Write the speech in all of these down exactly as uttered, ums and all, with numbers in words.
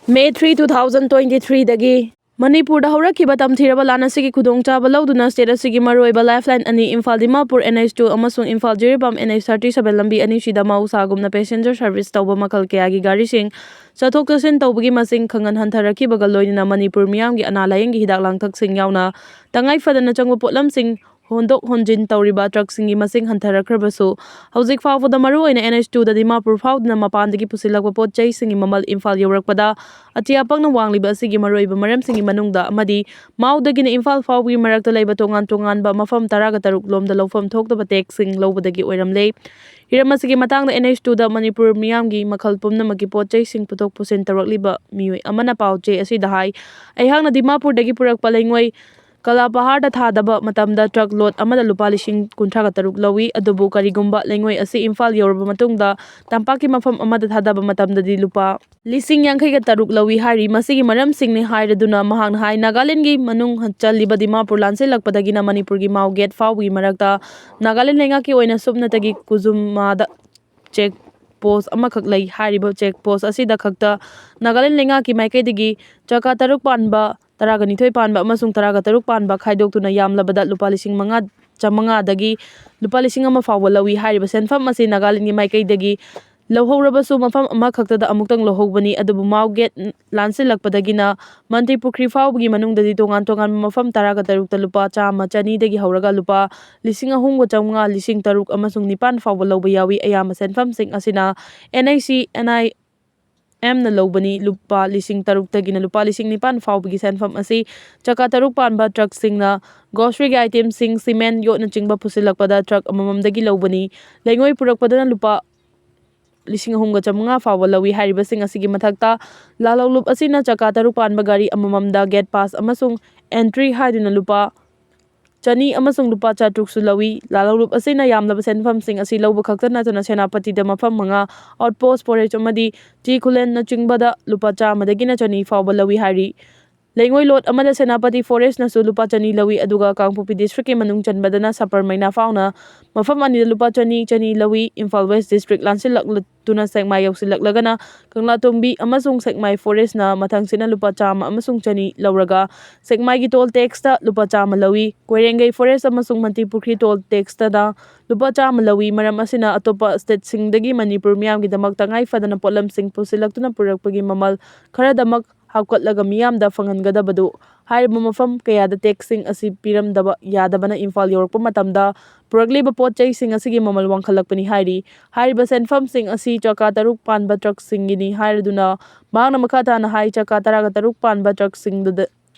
May three, two thousand twenty-three ꯗꯒꯤ ꯃꯅꯤꯄꯨꯔꯗ ꯍꯧꯔꯛꯈꯤꯕ ꯇꯝꯊꯤꯔꯕ ꯂꯥꯟ ꯑꯁꯤꯒꯤ ꯈꯨꯗꯣꯡꯆꯥꯕ ꯂꯧꯗꯨꯅ state ꯑꯁꯤꯒꯤ ꯃꯔꯨꯑꯣꯏꯕ lifeline ꯑꯅꯤ, Imphal Dimapur N H two ꯑꯃꯁꯨꯡ Imphal Jiribam N H thirty seven ꯂꯝꯕꯤ ꯑꯅꯤꯁꯤꯗ ꯃꯍꯧꯁꯥꯒꯨꯝꯅ passenger service ꯇꯧꯕ ꯃꯈꯜ ꯀꯌꯥꯒꯤ ꯒꯥꯔꯤꯁꯤꯡ ꯆꯠꯊꯣꯛ ꯆꯠꯁꯤꯟ ꯇꯧꯕꯒꯤ ꯃꯁꯤꯡ ꯈꯪꯍꯟ ꯍꯟꯊꯔꯛꯈꯤꯕꯒ ꯂꯣꯏꯅꯅ ꯃꯅꯤꯄꯨꯔ ꯃꯤꯌꯥꯝꯒꯤ ꯑꯅꯥ ꯂꯥꯌꯦꯡꯒꯤ ꯍꯤꯗꯥꯛ ꯂꯥꯡꯊꯛꯁꯤꯡ ꯌꯥꯎꯅ ꯇꯉꯥꯏ ꯐꯗꯅ ꯆꯪꯕ ꯄꯣꯠꯂꯝꯁꯤꯡ ꯍꯣꯟꯗꯣꯛ ꯍꯣꯟꯖꯤꯟ ꯇꯧꯔꯤꯕ truckꯁꯤꯡꯒꯤ ꯃꯁꯤꯡ ꯍꯟꯊꯔꯛꯈ꯭ꯔꯕꯁꯨ, ꯍꯧꯖꯤꯛ ꯐꯥꯎꯕꯗ ꯃꯔꯨꯑꯣꯏꯅ N H two ꯗ ꯗꯤꯃꯥꯄꯨꯔ ꯐꯥꯎꯗꯨꯅ ꯃꯄꯥꯟꯗꯒꯤ ꯄꯨꯁꯤꯜꯂꯛꯄ ꯄꯣꯠ ꯆꯩꯁꯤꯡꯒꯤ ꯃꯃꯜ ꯏꯝꯐꯥꯜ ꯌꯧꯔꯛꯄꯗ ꯑꯇꯤꯌꯥ ꯄꯪꯅ ꯋꯥꯡꯂꯤꯕ ꯑꯁꯤꯒꯤ ꯃꯔꯨꯑꯣꯏꯕ ꯃꯔꯝꯁꯤꯡꯒꯤ ꯃꯅꯨꯡꯗ ꯑꯃꯗꯤ ꯃꯥꯎꯗꯒꯤꯅ ꯏꯝꯐꯥꯜ ꯐꯥꯎꯕꯒꯤ ꯃꯔꯛꯇ ꯂꯩꯕ ꯇꯣꯉꯥꯟ ꯇꯣꯉꯥꯟꯕ ꯃꯐꯝ ꯇꯔꯥꯒ ꯇꯔꯨꯛ ꯂꯣꯝꯗ ꯂꯧꯐꯝ ꯊꯣꯛꯇꯕ taxꯁꯤꯡ ꯂꯧꯕꯗꯒꯤ ꯑꯣꯏꯔꯝꯂꯦ꯫ ꯍꯤꯔꯝ ꯑꯁꯤꯒꯤ ꯃꯇꯥꯡꯗ N H two ꯗ ꯃꯅꯤꯄꯨꯔ ꯃꯤꯌꯥꯝꯒꯤ ꯃꯈꯜ ꯄꯨꯝꯅꯃꯛꯀꯤ ꯄꯣꯠ ꯆꯩꯁꯤꯡ ꯄꯨꯊꯣꯛ ꯄꯨꯁꯤꯟ ꯇꯧꯔꯛꯂꯤꯕ ꯃꯤꯑꯣꯏ ꯑꯃꯅ ꯄꯥꯎ ꯆꯦ ꯑꯁꯤꯗ ꯍꯥꯏ, ꯑꯩꯍꯥꯛꯅ ꯗꯤꯃꯥꯄꯨꯔꯗꯒꯤ ꯄꯨꯔꯛꯄ ꯂꯩꯉꯣꯏ ꯀꯂꯥꯄꯍꯥꯔꯗ ꯊꯥꯗꯕ ꯃꯇꯝꯗ truck load ꯑꯃꯗ ꯂꯨꯄꯥ ꯂꯤꯁꯤꯡ ꯀꯨꯟꯊ꯭ꯔꯥꯒ ꯇꯔꯨꯛ ꯂꯧꯏ꯫ ꯑꯗꯨꯕꯨ ꯀꯔꯤꯒꯨꯝꯕ ꯂꯩꯉꯣꯏ ꯑꯁꯤ ꯏꯝꯐꯥꯜ ꯌꯧꯔꯕ ꯃꯇꯨꯡꯗ ꯇꯝꯄꯥꯛꯀꯤ ꯃꯐꯝ ꯑꯃꯗ ꯊꯥꯗꯕ ꯃꯇꯝꯗꯗꯤ ꯂꯨꯄꯥ ꯂꯤꯁꯤꯡ ꯌꯥꯡꯈꯩꯒ ꯇꯔꯨꯛ ꯂꯧꯏ ꯍꯥꯏꯔꯤ꯫ ꯃꯁꯤꯒꯤ ꯃꯔꯝꯁꯤꯡꯅꯤ ꯍꯥꯏꯔꯗꯨꯅ ꯃꯍꯥꯛꯅ ꯍꯥꯏ, ꯅꯥꯒꯥꯂꯦꯟꯒꯤ ꯃꯅꯨꯡ ꯆꯜꯂꯤꯕ ꯗꯤꯃꯥꯄꯨꯔ ꯂꯥꯟꯁꯤꯜꯂꯛꯄꯗꯒꯤꯅ ꯃꯅꯤꯄꯨꯔꯒꯤ ꯃꯥꯎ gate ꯐꯥꯎꯕꯒꯤ ꯃꯔꯛꯇ ꯅꯥꯒꯥꯂꯦꯟ ꯂꯩꯉꯥꯛꯀꯤ ꯑꯣꯏꯅ ꯁꯨꯞꯅꯇꯒꯤ ꯀꯨꯖꯨꯃꯥꯗ check post ꯑꯃꯈꯛ ꯂꯩ꯫ ꯍꯥꯏꯔꯤꯕ check post ꯑꯁꯤꯗ ꯈꯛꯇ ꯅꯥꯒꯥꯂꯦꯟ ꯂꯩꯉꯥꯛꯀꯤ ꯃꯥꯏꯀꯩꯗꯒꯤ ꯆꯀꯥ ꯇꯔꯨꯛ ꯄꯥꯟꯕ, ꯇꯔꯥꯒ ꯅꯤꯊꯣꯏ ꯄꯥꯟꯕ ꯑꯃꯁꯨꯡ ꯇꯔꯥꯒ ꯇꯔꯨꯛ ꯄꯥꯟꯕ ꯈꯥꯏꯗꯣꯛꯇꯨꯅ ꯌꯥꯝꯂꯕꯗ ꯂꯨꯄꯥ ꯂꯤꯁꯤꯡ ꯃꯉꯥ ꯆꯥꯃꯉꯥꯗꯒꯤ ꯂꯨꯄꯥ ꯂꯤꯁꯤꯡ ꯑꯃ ꯐꯥꯎꯕ ꯂꯧꯏ꯫ ꯍꯥꯏꯔꯤꯕ ꯁꯦꯟꯐꯝ ꯑꯁꯤ ꯅꯥꯒꯥꯂꯦꯟꯒꯤ ꯃꯥꯏꯀꯩꯗꯒꯤ ꯂꯧꯍꯧꯔꯕꯁꯨ ꯃꯐꯝ ꯑꯃꯈꯛꯇꯗ ꯑꯃꯨꯛꯇꯪ ꯂꯧꯍꯧꯕꯅꯤ꯫ ꯑꯗꯨꯕꯨ ꯃꯥꯎ gate ꯂꯥꯟꯁꯤꯜꯂꯛꯄꯗꯒꯤꯅ ꯃꯟꯇ꯭ꯔꯤ ꯄꯨꯈ꯭ꯔꯤ ꯐꯥꯎꯕꯒꯤ ꯃꯅꯨꯡꯗꯗꯤ ꯇꯣꯉꯥꯟ ꯇꯣꯉꯥꯟꯕ ꯃꯐꯝ ꯇꯔꯥꯒ ꯇꯔꯨꯛꯇ ꯂꯨꯄꯥ ꯆꯥꯝꯃ, ꯆꯅꯤꯗꯒꯤ ꯍꯧꯔꯒ ꯂꯨꯄꯥ ꯂꯤꯁꯤꯡ ꯑꯍꯨꯝꯒ ꯆꯥꯝꯃꯉꯥ, ꯂꯤꯁꯤꯡ ꯇꯔꯨꯛ ꯑꯃꯁꯨꯡ ꯅꯤꯄꯥꯟ ꯐꯥꯎꯕ ꯂꯧꯕ ꯌꯥꯎꯏ꯫ ꯑꯌꯥꯝꯕ ꯁꯦꯟꯐꯝꯁꯤꯡ ꯑꯁꯤꯅ N I C, N I M ꯅ ꯂꯧꯕꯅꯤ꯫ ꯂꯨꯄꯥ ꯂꯤꯁꯤꯡ ꯇꯔꯨꯛꯇꯒꯤꯅ ꯂꯨꯄꯥ ꯂꯤꯁꯤꯡ ꯅꯤꯄꯥꯟ ꯐꯥꯎꯕꯒꯤ ꯁꯦꯟꯐꯝ ꯑꯁꯤ ꯆꯀꯥ ꯇꯔꯨꯛ ꯄꯥꯟꯕ truckꯁꯤꯡꯅ groceryꯒꯤ itemꯁꯤꯡ, cement, ꯌꯣꯠꯅꯆꯤꯡꯕ ꯄꯨꯁꯤꯜꯂꯛꯄꯗ truck ꯑꯃꯃꯝꯗꯒꯤ ꯂꯧꯕꯅꯤ꯫ ꯂꯩꯉꯣꯏ ꯄꯨꯔꯛꯄꯗꯅ ꯂꯨꯄꯥ ꯂꯤꯁꯤꯡ ꯑꯍꯨꯝꯒ ꯆꯥꯝꯃꯉꯥ ꯐꯥꯎꯕ ꯂꯧꯏ꯫ ꯍꯥꯏꯔꯤꯕꯁꯤꯡ ꯑꯁꯤꯒꯤ ꯃꯊꯛꯇ ꯂꯥꯜꯍꯧꯂꯨꯞ ꯑꯁꯤꯅ ꯆꯀꯥ ꯇꯔꯨꯛ ꯄꯥꯟꯕ ꯒꯥꯔꯤ ꯑꯃꯃꯝꯗ gate pass ꯑꯃꯁꯨꯡ entry ꯍꯥꯏꯗꯨꯅ ꯂꯨꯄꯥ ꯆꯅꯤ ꯑꯃꯁꯨꯡ ꯂꯨꯄꯥ ꯆꯥꯇ꯭ꯔꯨꯛꯁꯨ ꯂꯧꯏ꯫ ꯂꯥꯜꯍꯧꯂꯨꯞ ꯑꯁꯤꯅ ꯌꯥꯝꯂꯕ ꯁꯦꯟꯐꯝꯁꯤꯡ ꯑꯁꯤ ꯂꯧꯕ ꯈꯛꯇ ꯅꯠꯇꯅ ꯁꯦꯅꯥꯄꯇꯤꯗ ꯃꯐꯝ ꯃꯉꯥ, outpost, forest ꯑꯃꯗꯤ ꯆꯤ ꯈꯨꯂꯦꯟꯅꯆꯤꯡꯕꯗ ꯂꯨꯄꯥ ꯆꯥꯝꯃꯗꯒꯤꯅ ꯆꯅꯤ ꯐꯥꯎꯕ ꯂꯧꯏ ꯍꯥꯏꯔꯤ꯫ ꯂꯩꯉꯣꯏ ꯂꯣꯠ ꯑꯃꯗ ꯁꯦꯅꯥꯄꯇꯤ ꯐꯣꯔꯦꯁꯅꯁꯨ ꯂꯨꯄꯥ ꯆꯅꯤ ꯂꯧꯏ, ꯑꯗꯨꯒ ꯀꯥꯡꯄꯣꯛꯄꯤ ꯗꯤꯁꯇ꯭ꯔꯤꯛꯀꯤ ꯃꯅꯨꯡ ꯆꯟꯕꯗꯅ ꯁꯄꯔ ꯃꯩꯅꯥ ꯐꯥꯎꯅ ꯃꯐꯝ ꯑꯅꯤꯗ ꯂꯨꯄꯥ ꯆꯅꯤ, ꯆꯅꯤ ꯂꯧꯏ꯫ ꯏꯝꯐꯥꯜ ꯋꯦꯁ ꯗꯤꯁꯇ꯭ꯔꯤꯛ ꯂꯥꯟꯁꯤꯜꯂꯛꯇꯨꯅ ꯁꯦꯛꯃꯥꯏ ꯌꯧꯁꯤꯜꯂꯛꯂꯒꯅ ꯀꯪꯂꯥꯇꯣꯡꯕꯤ ꯑꯃꯁꯨꯡ ꯁꯦꯛꯃꯥꯏ ꯐꯣꯔꯦꯁꯅ ꯃꯊꯪꯁꯤꯠꯅ ꯂꯨꯄꯥ ꯆꯥꯝꯃ ꯑꯃꯁꯨꯡ ꯆꯅꯤ ꯂꯧꯔꯒ ꯁꯦꯛꯃꯥꯏꯒꯤ ꯇꯣꯜ ꯇꯦꯛꯁꯇ ꯂꯨꯄꯥ ꯆꯥꯝꯃ ꯂꯧꯏ꯫ ꯀꯣꯏꯔꯦꯡꯒꯩ ꯐꯣꯔꯦꯁ ꯑꯃꯁꯨꯡ ꯃꯟꯇꯤꯄꯨꯈ꯭ꯔꯤ ꯇꯣꯜ ꯇꯦꯛꯁꯇꯅ ꯂꯨꯄꯥ ꯆꯥꯝꯃ ꯂꯧꯏ꯫ ꯃꯔꯝ ꯑꯁꯤꯅ ꯑꯇꯣꯞꯄ ꯁ꯭ꯇꯦꯠꯁꯤꯡꯗꯒꯤ ꯃꯅꯤꯄꯨꯔ ꯃꯤꯌꯥꯝꯒꯤꯗꯃꯛ ꯇꯉꯥꯏ ꯐꯗꯅ ꯄꯣꯠꯂꯝꯁꯤꯡ ꯄꯨꯁꯤꯜꯂꯛꯇꯨꯅ ꯄꯨꯔꯛꯄꯒꯤ ꯃꯃꯜ ꯈꯔꯗꯃꯛ ꯍꯥꯞꯀꯠꯂꯒ ꯃꯤꯌꯥꯝꯗ ꯐꯪꯍꯟꯒꯗꯕꯗꯨ ꯍꯥꯏꯔꯤꯕ ꯃꯐꯝ ꯀꯌꯥꯗ ꯇꯦꯛꯁꯁꯤꯡ ꯑꯁꯤ ꯄꯤꯔꯝꯗꯕ ꯌꯥꯗꯕꯅ ꯏꯝꯐꯥꯜ ꯌꯧꯔꯛꯄ ꯃꯇꯝꯗ ꯄꯨꯔꯛꯂꯤꯕ ꯄꯣꯠ ꯆꯩꯁꯤꯡ ꯑꯁꯤꯒꯤ ꯃꯃꯜ ꯋꯥꯡꯈꯠꯂꯛꯄꯅꯤ ꯍꯥꯏꯔꯤ꯫ ꯍꯥꯏꯔꯤꯕ ꯁꯦꯟꯐꯝꯁꯤꯡ ꯑꯁꯤ ꯆꯀꯥ ꯇꯔꯨꯛ ꯄꯥꯟꯕ ꯇ꯭ꯔꯛꯁꯤꯡꯒꯤꯅꯤ ꯍꯥꯏꯔꯗꯨꯅ ꯃꯍꯥꯛꯅ ꯃꯈꯥ ꯇꯥꯅ ꯍꯥꯏ, ꯆꯀꯥ ꯇꯔꯥꯒ ꯇꯔꯨꯛ ꯄꯥꯟꯕ ꯇ꯭ꯔꯛꯁꯤꯡꯗꯨꯗ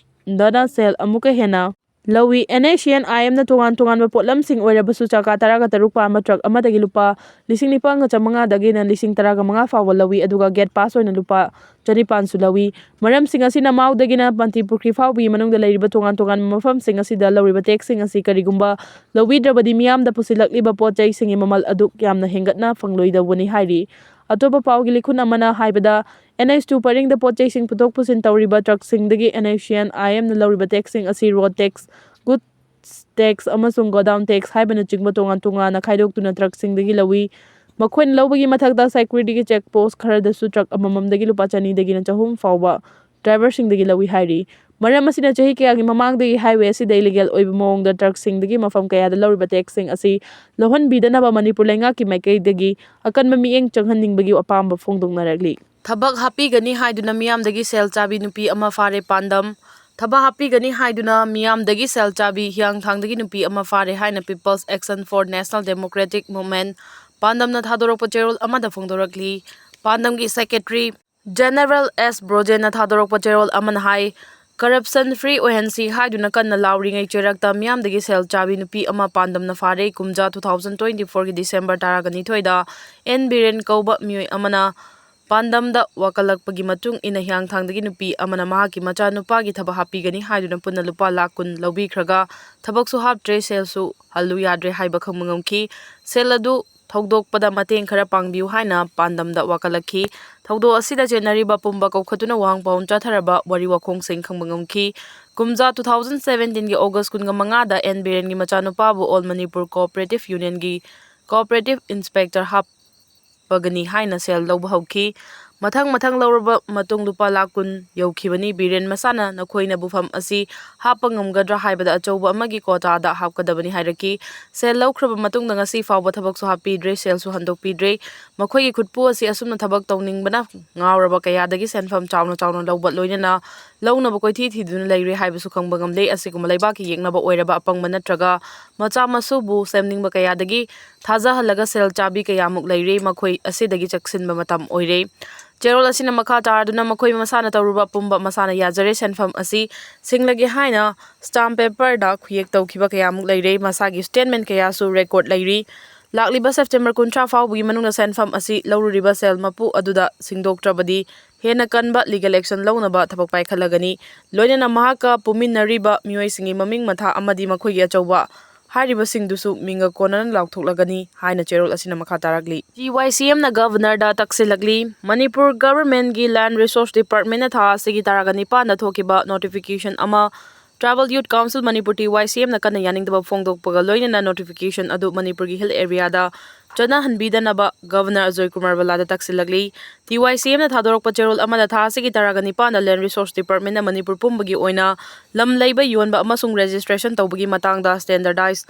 ꯗꯅ ꯁꯦꯜ ꯑꯃꯨꯛꯀ ꯍꯦꯟꯅ ꯂꯧꯏ꯫ ꯑꯦꯟ ꯑꯦꯁ ꯁꯤ ꯑꯦꯟ ꯑꯥꯏ ꯑꯦꯝꯅ ꯇꯣꯉꯥꯟ ꯇꯣꯉꯥꯟꯕ ꯄꯣꯠꯂꯝꯁꯤꯡ ꯑꯣꯏꯔꯕꯁꯨ ꯆꯀꯥ ꯇꯔꯥꯒ ꯇꯔꯨꯛ ꯄꯥꯟꯕ ꯇ꯭ꯔꯛ ꯑꯃꯗꯒꯤ ꯂꯨꯄꯥ ꯂꯤꯁꯤꯡ ꯅꯤꯄꯥꯟꯒ ꯆꯥꯃꯉꯥꯗꯒꯤꯅ ꯂꯤꯁꯤꯡ ꯇꯔꯥꯒ ꯃꯉꯥ ꯐꯥꯎꯕ ꯂꯧꯏ, ꯑꯗꯨꯒ ꯒꯦꯠ ꯄꯥꯁ ꯑꯣꯏꯅ ꯂꯨꯄꯥ ꯆꯅꯤꯄꯥꯟꯁꯨ ꯂꯧꯏ꯫ ꯃꯔꯝꯁꯤꯡ ꯑꯁꯤꯅ ꯃꯥꯎꯗꯒꯤꯅ ꯃꯟꯇꯤꯄꯨꯈ꯭ꯔꯤ ꯐꯥꯎꯕꯒꯤ ꯃꯅꯨꯡꯗ ꯂꯩꯔꯤꯕ ꯇꯣꯉꯥꯟ ꯇꯣꯉꯥꯟꯕ ꯃꯐꯝꯁꯤꯡ ꯑꯁꯤꯗ ꯂꯧꯔꯤꯕ ꯇꯦꯛꯁꯁꯤꯡ ꯑꯁꯤ ꯀꯔꯤꯒꯨꯝꯕ ꯂꯧꯕꯤꯗ꯭ꯔꯕꯗꯤ ꯃꯤꯌꯥꯝꯗ ꯄꯨꯁꯤꯜꯂꯛꯂꯤꯕ ꯄꯣꯠ ꯆꯩꯁꯤꯡꯒꯤ ꯃꯃꯜ ꯑꯗꯨꯛ ꯌꯥꯝꯅ ꯍꯦꯟꯒꯠꯅ ꯐꯪꯂꯣꯏꯗꯧꯕꯅꯤ ꯍꯥꯏꯔꯤ꯫ ꯑꯇꯣꯞꯄ ꯄꯥꯎꯒꯤ ꯂꯤꯈꯨꯟ ꯑꯃꯅ ꯍꯥꯏꯕꯗ, ꯑꯦꯟ ꯑꯩꯆ ꯇꯨ ꯄꯔꯤꯡꯗ ꯄꯣꯠ ꯆꯩꯁꯤꯡ ꯄꯨꯊꯣꯛ ꯄꯨꯁꯤꯟ ꯇꯧꯔꯤꯕ ꯇ꯭ꯔꯛꯁꯤꯡꯗꯒꯤ ꯑꯦꯟ ꯑꯦꯁ ꯁꯤ ꯑꯦꯟ ꯑꯥꯏ ꯑꯦꯝꯅ ꯂꯧꯔꯤꯕ ꯇꯦꯛꯁꯁꯤꯡ ꯑꯁꯤ ꯔꯣꯗ ꯇꯦꯛꯁ, ꯒꯨꯗꯁ ꯇꯦꯛꯁ ꯑꯃꯁꯨꯡ ꯒꯣꯗꯥꯎꯟ ꯇꯦꯛꯁ ꯍꯥꯏꯕꯅꯆꯤꯡꯕ ꯇꯣꯉꯥꯟ ꯇꯣꯉꯥꯟꯅ ꯈꯥꯏꯗꯣꯛꯇꯨꯅ ꯇ꯭ꯔꯛꯁꯤꯡꯗꯒꯤ ꯂꯧꯏ꯫ ꯃꯈꯣꯏꯅ ꯂꯧꯕꯒꯤ ꯃꯊꯛꯇ ꯁꯦꯀ꯭ꯌꯨꯔꯤꯇꯤꯒꯤ ꯆꯦꯛ ꯄꯣꯁ ꯈꯔꯗꯁꯨ ꯇ꯭ꯔꯛ ꯑꯃꯃꯝꯗꯒꯤ ꯂꯨꯄꯥ ꯆꯅꯤꯗꯒꯤꯅ ꯆꯍꯨꯝ ꯐꯥꯎꯕ ꯗ꯭ꯔꯥꯏꯚꯔꯁꯤꯡꯗꯒꯤ ꯂꯧꯏ ꯍꯥꯏꯔꯤ꯫ ꯃꯔꯝ ꯑꯁꯤꯅ ꯆꯍꯤ ꯀꯌꯥꯒꯤ ꯃꯃꯥꯡꯗꯒꯤ ꯍꯥꯏꯋꯦ ꯑꯁꯤꯗ ꯏꯂꯤꯒꯦꯜ ꯑꯣꯏꯕ ꯃꯑꯣꯡꯗ ꯇ꯭ꯔꯛꯁꯤꯡꯗꯒꯤ ꯃꯐꯝ ꯀꯌꯥꯗ ꯂꯧꯔꯤꯕ ꯇꯦꯛꯁꯁꯤꯡ ꯑꯁꯤ ꯂꯧꯍꯟꯕꯤꯗꯅꯕ ꯃꯅꯤꯄꯨꯔ ꯂꯩꯉꯥꯛꯀꯤ ꯃꯥꯏꯀꯩꯗꯒꯤ ꯑꯀꯟꯕ ꯃꯤꯠꯌꯦꯡ ꯆꯪꯍꯟꯅꯤꯡꯕꯒꯤ ꯑꯄꯥꯝꯕ ꯐꯣꯡꯗꯣꯛꯅꯔꯛꯂꯤ꯫ ꯊꯕꯛ ꯍꯥꯞꯄꯤꯒꯅꯤ ꯍꯥꯏꯗꯨꯅ ꯃꯤꯌꯥꯝꯗꯒꯤ ꯁꯦꯜ ꯆꯥꯕꯤ ꯅꯨꯄꯤ ꯑꯃ ꯐꯥꯔꯦ꯫ ꯄꯥꯟꯗꯝ: ꯊꯕꯛ ꯍꯥꯞꯄꯤꯒꯅꯤ ꯍꯥꯏꯗꯨꯅ ꯃꯤꯌꯥꯝꯗꯒꯤ ꯁꯦꯜ ꯆꯥꯕꯤ ꯍꯤꯌꯥꯡꯊꯥꯡꯗꯒꯤ ꯅꯨꯄꯤ ꯑꯃ ꯐꯥꯔꯦ ꯍꯥꯏꯅ People's Action for National Democratic Movement, ꯄꯥꯟꯗꯝꯅ ꯊꯥꯗꯣꯔꯛꯄ ꯆꯦꯔꯣꯜ ꯑꯃꯗ ꯐꯣꯡꯗꯣꯔꯛꯂꯤ꯫ ꯄꯥꯟꯗꯝꯒꯤ ꯁꯦꯀ꯭ꯔꯦꯇꯔꯤ ꯖꯦꯅꯦꯔꯦꯜ ꯑꯦꯁ ꯕ꯭ꯔꯣꯖꯦꯟꯅ ꯊꯥꯗꯣꯔꯛꯄ ꯆꯦꯔꯣꯜ ꯑꯃꯅ ꯍꯥꯏ, ꯀꯔꯞꯁꯟ ꯐ꯭ꯔꯤ ꯑꯣꯏꯍꯟꯁꯤ ꯍꯥꯏꯗꯨꯅ ꯀꯟꯅ ꯂꯥꯎꯔꯤꯉꯩ ꯆꯩꯔꯛꯇ ꯃꯤꯌꯥꯝꯗꯒꯤ ꯁꯦꯜ ꯆꯥꯕꯤ ꯅꯨꯄꯤ ꯑꯃ ꯄꯥꯟꯗꯝꯅ ꯐꯥꯔꯦ꯫ ꯀꯨꯝꯖꯥ two thousand twenty fourꯒꯤ December ꯇꯔꯥꯒ ꯅꯤꯊꯣꯏꯗ ꯑꯦꯟ ꯕꯤꯔꯦꯟ ꯀꯧꯕ ꯃꯤꯑꯣꯏ ꯑꯃꯅ ꯄꯥꯟꯗꯝꯗ ꯋꯥꯀꯠꯂꯛꯄꯒꯤ ꯃꯇꯨꯡ ꯏꯟꯅ ꯍꯤꯌꯥꯡꯊꯥꯡꯗꯒꯤ ꯅꯨꯄꯤ ꯑꯃꯅ ꯃꯍꯥꯛꯀꯤ ꯃꯆꯥꯅꯨꯄꯥꯒꯤ ꯊꯕꯛ ꯍꯥꯞꯄꯤꯒꯅꯤ ꯍꯥꯏꯗꯨꯅ ꯄꯨꯟꯅ ꯂꯨꯄꯥ ꯂꯥꯈ ꯀꯨꯟ ꯂꯧꯕꯤꯈ꯭ꯔꯒ ꯊꯕꯛꯁꯨ ꯍꯥꯞꯇ꯭ꯔꯦ, ꯁꯦꯜꯁꯨ ꯍꯜꯂꯨ ꯌꯥꯗ꯭ꯔꯦ ꯍꯥꯏꯕ ꯈꯪꯕ ꯉꯝꯈꯤ꯫ ꯁꯦꯜ ꯑꯗꯨ ꯊꯧꯗꯣꯛꯄꯗ ꯃꯇꯦꯡ ꯈꯔ ꯄꯥꯡꯕꯤꯌꯨ ꯍꯥꯏꯅ ꯄꯥꯟꯗꯝꯗ ꯋꯥꯀꯠꯂꯛꯈꯤ꯫ ꯊꯧꯗꯣꯛ ꯑꯁꯤꯗ ꯆꯦꯟꯅꯔꯤꯕ ꯄꯨꯝꯕ ꯀꯧꯈꯠꯇꯨꯅ ꯋꯥꯍꯪ ꯄꯥꯎꯍꯨꯝ ꯆꯠꯊꯔꯕ ꯋꯥꯔꯤ ꯋꯥꯈꯣꯡꯁꯤꯡ ꯈꯪꯕ ꯉꯝꯈꯤ꯫ ꯀꯨꯝꯖꯥ two thousand seventeen ꯒꯤ August ꯀꯨꯟꯃꯉꯥꯗ ꯑꯦꯟ ꯕꯤꯔꯦꯟꯒꯤ ꯃꯆꯥꯅꯨꯄꯥꯕꯨ All Manipur Cooperative Union ꯒꯤ Cooperative Inspector ꯍꯥꯞ ꯄꯒꯅꯤ ꯍꯥꯏꯅ ꯁꯦꯜ ꯂꯧꯕ ꯍꯧꯈꯤ꯫ ꯃꯊꯪ ꯃꯊꯪ ꯂꯧꯔꯕ ꯃꯇꯨꯡ ꯂꯨꯄꯥ ꯂꯥꯈ ꯀꯨꯟ ꯌꯧꯈꯤꯕꯅꯤ꯫ ꯕꯤꯔꯦꯟ ꯃꯁꯥꯅ ꯅꯈꯣꯏꯅ ꯕꯨꯐꯝ ꯑꯁꯤ ꯍꯥꯞꯄ ꯉꯝꯒꯗ꯭ꯔꯥ ꯍꯥꯏꯕꯗ ꯑꯆꯧꯕ ꯑꯃꯒꯤ ꯀꯣꯇꯥꯗ ꯍꯥꯞꯀꯗꯕꯅꯤ ꯍꯥꯏꯔꯛꯈꯤ꯫ ꯁꯦꯜ ꯂꯧꯈ꯭ꯔꯕ ꯃꯇꯨꯡꯗ ꯉꯁꯤ ꯐꯥꯎꯕ ꯊꯕꯛꯁꯨ ꯍꯥꯞꯄꯤꯗ꯭ꯔꯦ, ꯁꯦꯜꯁꯨ ꯍꯟꯗꯣꯛꯄꯤꯗ꯭ꯔꯦ꯫ ꯃꯈꯣꯏꯒꯤ ꯈꯨꯠꯄꯨ ꯑꯁꯤ ꯑꯁꯨꯝꯅ ꯊꯕꯛ ꯇꯧꯅꯤꯡꯕꯅ ꯉꯥꯎꯔꯕ ꯀꯌꯥꯗꯒꯤ ꯁꯦꯟꯐꯝ ꯆꯥꯎꯅ ꯆꯥꯎꯅ ꯂꯧꯕ ꯂꯣꯏꯅꯅ ꯂꯧꯅꯕ ꯀꯣꯏꯊꯤ ꯊꯤꯗꯨꯅ ꯂꯩꯔꯦ ꯍꯥꯏꯕꯁꯨ ꯈꯪꯕ ꯉꯝꯂꯦ꯫ ꯑꯁꯤꯒꯨꯝꯕ ꯂꯩꯕꯥꯛꯀꯤ ꯌꯦꯛꯅꯕ ꯑꯣꯏꯔꯕ ꯑꯄꯪꯕ ꯅꯠꯇ꯭ꯔꯒ ꯃꯆꯥ ꯃꯁꯨꯕꯨ ꯁꯦꯝꯅꯤꯡꯕ ꯀꯌꯥꯗꯒꯤ ꯊꯥꯖꯍꯜꯂꯒ ꯁꯦꯜ ꯆꯥꯕꯤ ꯀꯌꯥꯃꯨꯛ ꯂꯩꯔꯦ꯫ ꯃꯈꯣꯏ ꯑꯁꯤꯗꯒꯤ ꯆꯦꯛꯁꯤꯟꯕ ꯃꯇꯝ ꯑꯣꯏꯔꯦ꯫ ꯆꯦꯔꯣꯜ ꯑꯁꯤꯅ ꯃꯈꯥ ꯇꯥꯔꯗꯨꯅ ꯃꯈꯣꯏ ꯃꯁꯥꯅ ꯇꯧꯔꯨꯕ ꯑꯄꯨꯝꯕ ꯃꯁꯥꯅ ꯌꯥꯖꯔꯦ, ꯁꯦꯟꯐꯝ ꯑꯁꯤ ꯁꯤꯡꯂꯒꯦ ꯍꯥꯏꯅ stamp paper ꯗ ꯈꯨꯌꯦꯛ ꯇꯧꯈꯤꯕ ꯀꯌꯥꯃꯨꯛ ꯂꯩꯔꯦ꯫ ꯃꯁꯥꯒꯤ statement ꯀꯌꯥꯁꯨ record ꯂꯩꯔꯤ꯫ ꯂꯥꯛꯂꯤꯕ September ꯀꯨꯟꯊ꯭ꯔꯥ ꯐꯥꯎꯕꯒꯤ ꯃꯅꯨꯡꯗ ꯁꯦꯟꯐꯝ ꯑꯁꯤ ꯂꯧꯔꯨꯔꯤꯕ ꯁꯦꯜ ꯃꯄꯨ ꯑꯗꯨꯗ ꯁꯤꯡꯗꯣꯛꯇ꯭ꯔꯕꯗꯤ ꯍꯦꯟꯅ ꯀꯟꯕ legal action ꯂꯧꯅꯕ ꯊꯕꯛ ꯄꯥꯏꯈꯠꯂꯒꯅꯤ꯫ ꯂꯣꯏꯅꯅ ꯃꯍꯥꯛꯀ ꯄꯨꯃꯤꯟꯅꯔꯤꯕ ꯃꯤꯑꯣꯏꯁꯤꯡꯒꯤ ꯃꯃꯤꯡ ꯃꯊꯥ ꯑꯃꯗꯤ ꯃꯈꯣꯏꯒꯤ ꯑꯆꯧꯕ ꯍꯥꯏꯔꯤꯕꯁꯤꯡꯗꯨꯁꯨ ꯃꯤꯡꯒ ꯀꯣꯟꯅꯅ ꯂꯥꯎꯊꯣꯛꯂꯒꯅꯤ ꯍꯥꯏꯅ ꯆꯦꯔꯣꯜ ꯑꯁꯤꯅ ꯃꯈꯥ ꯇꯥꯔꯛꯂꯤ꯫ T Y C M ꯅ Governor ꯗ ꯇꯛꯁꯤꯜꯂꯛꯂꯤ꯫ ꯃꯅꯤꯄꯨꯔ Government ꯀꯤ Land Resource Department ꯅ ꯊꯥ ꯑꯁꯤꯒꯤ ꯇꯔꯥꯒ ꯅꯤꯄꯥꯟꯗ ꯊꯣꯛꯈꯤꯕ notification ꯑꯃ Tribal Youth Council Manipur, T Y C M ꯅ ꯀꯟꯅ ꯌꯥꯅꯤꯡꯗꯕ ꯐꯣꯡꯗꯣꯛꯄꯒ ꯂꯣꯏꯅꯅ notification ꯑꯗꯨ ꯃꯅꯤꯄꯨꯔꯒꯤ hill area ꯗ ꯆꯠꯅꯍꯟꯕꯤꯗꯅꯕ Governor Ajoy Kumar ꯕꯂꯥꯗ ꯇꯛꯁꯤꯜꯂꯛꯂꯤ꯫ T Y C M ꯅ ꯊꯥꯗꯣꯔꯛꯄ ꯆꯦꯔꯣꯜ ꯑꯃꯗ ꯊꯥ ꯑꯁꯤꯒꯤ ꯇꯔꯥꯒ ꯅꯤꯄꯥꯟꯗ Land Resource Department ꯅ ꯃꯅꯤꯄꯨꯔ ꯄꯨꯝꯕꯒꯤ ꯑꯣꯏꯅ ꯂꯝ ꯂꯩꯕ, ꯌꯣꯟꯕ ꯑꯃꯁꯨꯡ registration ꯇꯧꯕꯒꯤ ꯃꯇꯥꯡꯗ standardized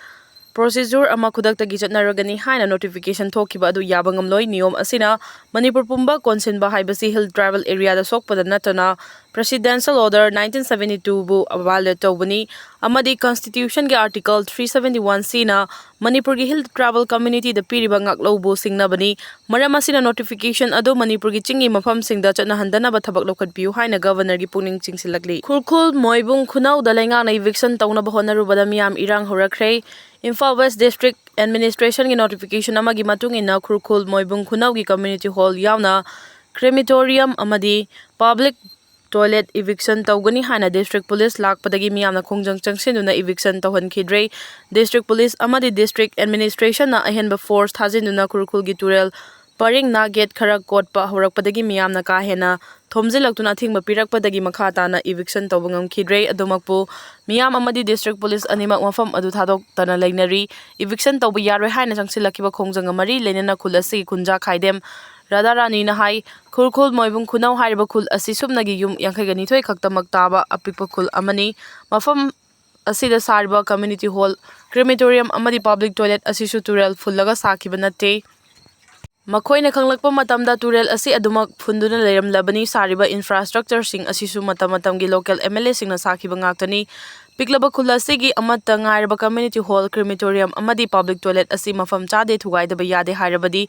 procedure ꯑꯃ ꯈꯨꯗꯛꯇꯒꯤ ꯆꯠꯅꯔꯒꯅꯤ ꯍꯥꯏꯅ notification ꯊꯣꯛꯈꯤꯕ ꯑꯗꯨ ꯌꯥꯕ ꯉꯝꯂꯣꯏ꯫ ꯅꯤꯌꯣꯝ ꯑꯁꯤꯅ ꯃꯅꯤꯄꯨꯔ ꯄꯨꯝꯕ ꯀꯣꯟꯁꯤꯟꯕ ꯍꯥꯏꯕꯁꯤ hill tribal area ꯗ ꯁꯣꯛꯄꯗ ꯅꯠꯇꯅ Presidential Order nineteen seventy two ꯕꯨ violate ꯇꯧꯕꯅꯤ ꯑꯃꯗꯤ Constitution ꯒꯤ Article three seventy one C ꯅ ꯃꯅꯤꯄꯨꯔꯒꯤ hill tribal community ꯗ ꯄꯤꯔꯤꯕ ꯉꯥꯛꯂꯧꯕꯨ ꯁꯤꯡꯅꯕꯅꯤ꯫ ꯃꯔꯝ ꯑꯁꯤꯅ notification ꯑꯗꯨ ꯃꯅꯤꯄꯨꯔꯒꯤ ꯆꯤꯡꯒꯤ ꯃꯐꯝꯁꯤꯡꯗ ꯆꯠꯅꯍꯟꯗꯅꯕ ꯊꯕꯛ ꯂꯧꯈꯠꯄꯤꯌꯨ ꯍꯥꯏꯅ Governor ꯒꯤ ꯄꯨꯛꯅꯤꯡ ꯆꯤꯡꯁꯤꯜꯂꯛꯂꯤ꯫ ꯈꯨꯔꯈꯨꯜ ꯃꯣꯏꯕꯨꯡ ꯈꯨꯅꯧꯗ ꯂꯩꯉꯥꯛꯅ eviction ꯇꯧꯅꯕ ꯍꯣꯠꯅꯔꯨꯕꯗ ꯃꯤꯌꯥꯝ ꯏꯔꯥꯡ ꯍꯧꯔꯛꯈ꯭ꯔꯦ꯫ Imphal West District Administration ꯒꯤ notification ꯑꯃꯒꯤ ꯃꯇꯨꯡ ꯏꯟꯅ ꯈꯨꯔꯈꯨꯜ ꯃꯣꯏꯕꯨꯡ ꯈꯨꯅꯧꯒꯤ community hall ꯌꯥꯎꯅ crematorium ꯑꯃꯗꯤ public toilet eviction ꯇꯧꯒꯅꯤ ꯍꯥꯏꯅ district police ꯂꯥꯛꯄꯗꯒꯤ ꯃꯤꯌꯥꯝꯅ ꯈꯣꯡꯖꯪ ꯆꯪꯁꯤꯟꯗꯨꯅ eviction ꯇꯧꯍꯟꯈꯤꯗ꯭ꯔꯦ꯫ District police ꯑꯃꯗꯤ district administrationꯅ ꯑꯍꯦꯟꯕ force ꯊꯥꯖꯤꯟꯗꯨꯅ ꯈꯨꯔꯈꯨꯜꯒꯤ ꯇꯨꯔꯦꯜ ꯄꯔꯤꯡꯅ gate ꯈꯔ ꯀꯣꯠꯄ ꯍꯧꯔꯛꯄꯗꯒꯤ ꯃꯤꯌꯥꯝꯅ ꯀꯥ ꯍꯦꯟꯅ ꯊꯣꯝꯖꯤꯜꯂꯛꯇꯨꯅ ꯑꯊꯤꯡꯕ ꯄꯤꯔꯛꯄꯗꯒꯤ ꯃꯈꯥ ꯇꯥꯅ eviction ꯇꯧꯕ ꯉꯝꯈꯤꯗ꯭ꯔꯦ꯫ ꯑꯗꯨꯃꯛꯄꯨ ꯃꯤꯌꯥꯝ ꯑꯃꯗꯤ district police ꯑꯅꯤꯃꯛ ꯃꯐꯝ ꯑꯗꯨ ꯊꯥꯗꯣꯛꯇꯅ ꯂꯩꯅꯔꯤ꯫ Eviction ꯇꯧꯕ ꯌꯥꯔꯣꯏ ꯍꯥꯏꯅ ꯆꯪꯁꯤꯜꯂꯛꯈꯤꯕ ꯈꯣꯡꯖꯪꯒ ꯃꯔꯤ ꯂꯩꯅꯅ ꯈꯨꯜ ꯑꯁꯤꯒꯤ ꯈꯨꯟꯖꯥ ꯈꯥꯏꯗꯦꯝ ꯔꯥꯙꯥꯔꯥꯅꯤꯅ ꯍꯥꯏ, ꯈꯨꯔꯈꯨꯜ ꯃꯣꯏꯕꯨꯡ ꯈꯨꯅꯧ ꯍꯥꯏꯔꯤꯕ ꯈꯨꯜ ꯑꯁꯤ ꯁꯨꯞꯅꯒꯤ ꯌꯨꯝ ꯌꯥꯡꯈꯩꯒ ꯅꯤꯊꯣꯏ ꯈꯛꯇꯃꯛ ꯇꯥꯕ ꯑꯄꯤꯛꯄ ꯈꯨꯜ ꯑꯃꯅꯤ꯫ ꯃꯐꯝ ꯑꯁꯤꯗ ꯁꯥꯔꯤꯕ community hall, crematorium ꯑꯃꯗꯤ public toilet ꯑꯁꯤꯁꯨ ꯇꯨꯔꯦꯜ ꯐꯨꯜꯂꯒ ꯁꯥꯈꯤꯕ ꯅꯠꯇꯦ꯫ ꯃꯈꯣꯏꯅ ꯈꯪꯂꯛꯄ ꯃꯇꯝꯗ ꯇꯨꯔꯦꯜ ꯑꯁꯤ ꯑꯗꯨꯃꯛ ꯐꯨꯟꯗꯨꯅ ꯂꯩꯔꯝꯂꯕꯅꯤ꯫ ꯁꯥꯔꯤꯕ infrastructureꯁꯤꯡ ꯑꯁꯤꯁꯨ ꯃꯇꯝ ꯃꯇꯝꯒꯤ local MLAꯁꯤꯡꯅ ꯁꯥꯈꯤꯕ ꯉꯥꯛꯇꯅꯤ꯫ ꯄꯤꯛꯂꯕ ꯈꯨꯜ ꯑꯁꯤꯒꯤ ꯑꯃꯠꯇ ꯉꯥꯏꯔꯕ community hall, crematorium ꯑꯃꯗꯤ public toilet ꯑꯁꯤ ꯃꯐꯝ ꯆꯥꯗꯦ, ꯊꯨꯒꯥꯏꯗꯕ ꯌꯥꯗꯦ ꯍꯥꯏꯔꯕꯗꯤ